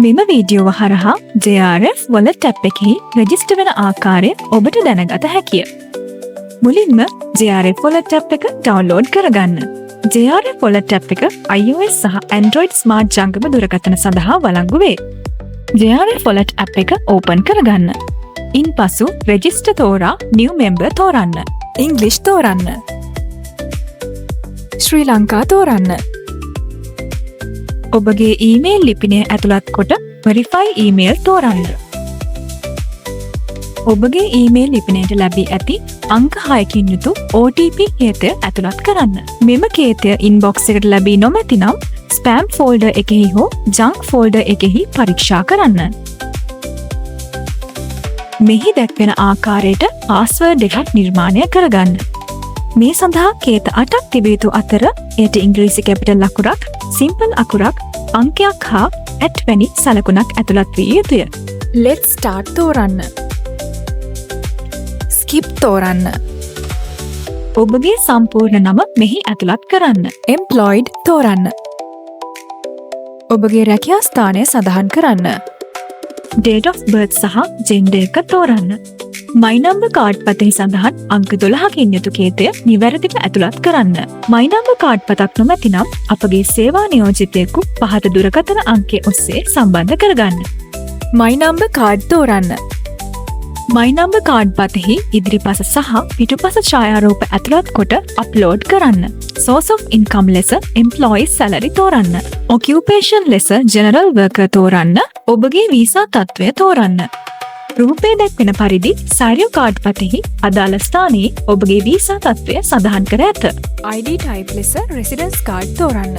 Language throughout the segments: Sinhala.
මෙම වීඩියෝව හරහා JRF Wallet app එකෙහි රෙජිස්ටර් වෙන ආකාරය ඔබට දැනගත හැකිය. මුලින්ම JRF Wallet app එක ඩවුන්ලෝඩ් කරගන්න. JRF Wallet app එක iOS සහ Android smart ජංගම දුරකථන සඳහා වළංගු වේ. JRF Wallet app එක ඕපන් කරගන්න. ඉන්පසු රෙජිස්ටර් තෝරා නිව් මෙම්බර් තෝරන්න. ඉංග්ලිෂ් තෝරන්න. ශ්‍රී ලංකා තෝරන්න. ඔබගේ ඊමේල් ලිපිනය ඇතුළත් කොට වෙරිෆයි ඊමේල් තෝරන්න. ඔබගේ ඊමේල් ලිපිනයට ලැබී ඇති අංක 6කින් යුතු OTP කේතය ඇතුළත් කරන්න. මෙම කේතය ඉන්බොක්ස් එකට ලැබී නොමැතිනම් ස්පෑම් ෆෝල්ඩර් එකෙහි හෝ ජංක් ෆෝල්ඩර් එකෙහි පරීක්ෂා කරන්න. මෙහි දැක්වෙන ආකාරයට පාස්වර්ඩ් එකක් නිර්මාණය කරගන්න. මේ සඳහා කේත 8ක් තිබිය යුතු අතර එයට ඉංග්‍රීසි කැපිටල් අකුරක්, සිම්පල් අකුරක්, අංකයක් හා ඇට් වැනි සලකුණක් ඇතුළත් විය යුතුය. Let's start තෝරන්න. ස්කිප් තෝරන්න. ඔබගේ සම්පූර්ණ නම මෙහි ඇතුළත් කරන්න. එම්ප්ලොයිඩ් තෝරන්න. ඔබගේ රැකියා ස්ථානය සඳහන් කරන්න. Date of birth සහ ජෙන්ඩර් එක තෝරන්න. මයි නම්බර් කාඩ් පතෙහි සඳහන් අංක 12කින් යුතු කේතය නිවැරදිව ඇතුළත් කරන්න. මයි නම්බර් කාඩ් පතක් නොමැතිනම් අපගේ සේවා නියෝජිතයෙකු පහත දුරකථන අංකය ඔස්සේ සම්බන්ධ කරගන්න. මයි නම්බර් කාඩ් තෝරන්න. මයි නම්බර් කාඩ් පතෙහි ඉදිරිපස සහ පිටුපස ඡායාරූප ඇතුළත් කොට අප්ලෝඩ් කරන්න. Source of income ලෙස employee salary තෝරන්න. Occupation ලෙස general worker තෝරන්න. ඔබගේ වීසා තත්ත්වය තෝරන්න. රූපය දැක්වෙන පරිදි සයිරියෝ කාඩ් පතෙහි අදාළ ස්ථානයේ ඔබගේ වීසා තත්ත්වය සඳහන් කර ඇත. ID type ලෙස රෙසිඩන්ස් කාඩ් තෝරන්න.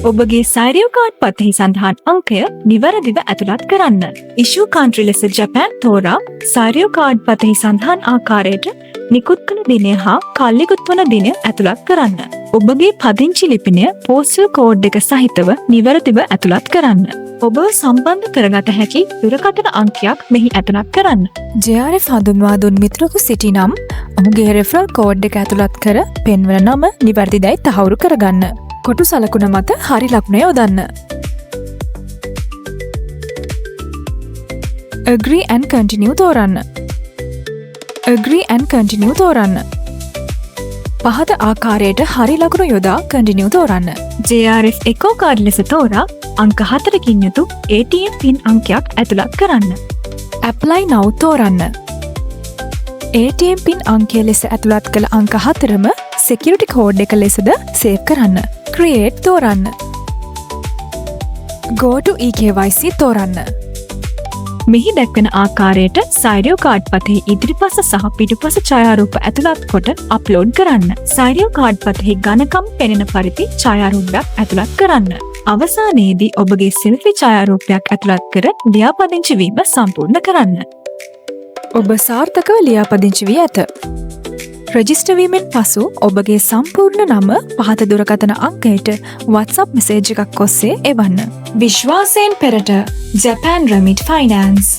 ඔබගේ සයිරියෝ කාඩ් පතෙහි සඳහන් අංකය නිවැරදිව ඇතුළත් කරන්න. ඉෂූ කන්ට්‍රි ලෙස ජපෑන් තෝරා සයිරියෝ කාඩ් පතෙහි සඳහන් ආකාරයට නිකුත් කළ දිනය හා කල්නිකුත් වන දිනය ඇතුළත් කරන්න. ඔබගේ පදිංචි ලිපිනය පෝස්ටල් කෝඩ් එක සහිතව නිවැරදිව ඇතුළත් කරන්න. ඔබව සම්බන්ධ කරගත හැකි දුරකථන අංකයක් මෙහි ඇතුළත් කරන්න. JRF හඳුන්වා දුන් මිත්‍රකු සිටිනම් ඔහුගේ රෙෆරල් කෝඩ් එක ඇතුළත් කර පෙන්වන නම නිවැරදි දැයි තහවුරු කරගන්න. කොටු සලකුණ මත හරි ලකුණ යොදන්න. Agree and continue තෝරන්න. Agree and continue තෝරන්න. පහත ආකාරයට හරි ලකුණු යොදා continue තෝරන්න. JRF එකෝ කාඩ් ලෙස තෝරා අංක 4කින් යුතු ATM පින් අංකයක් ඇතුළත් කරන්න. Apply now තෝරන්න. ATM පින් අංකය ලෙස ඇතුළත් කළ අංක 4ම security code එක ලෙසද සේව් කරන්න. Create තෝරන්න. Go to eKYC තෝරන්න. මෙහි දැක්වෙන ආකාරයට සයිරියෝ කාඩ් පතෙහි ඉදිරිපස සහ පිටුපස ඡායාරූප ඇතුළත් කොට අප්ලෝඩ් කරන්න. සයිරියෝ කාඩ් පතෙහි ඝනකම් පෙනෙන පරිදි ඡායාරූපයක් ඇතුළත් කරන්න. අවසානයේදී ඔබගේ සෙල්ෆි ඡායාරූපයක් ඇතුළත් කර ලියාපදිංචි වීම සම්පූර්ණ කරන්න. ඔබ සාර්ථකව ලියාපදිංචි වී ඇත. රෙජිස්ටර් වීමෙන් පසු ඔබගේ සම්පූර්ණ නම පහත දුරකථන අංකයට WhatsApp message එකක් ඔස්සේ එවන්න. විශ්වාසයෙන් පෙරට, ජැපන් රෙමිට් ෆයිනෑන්ස්.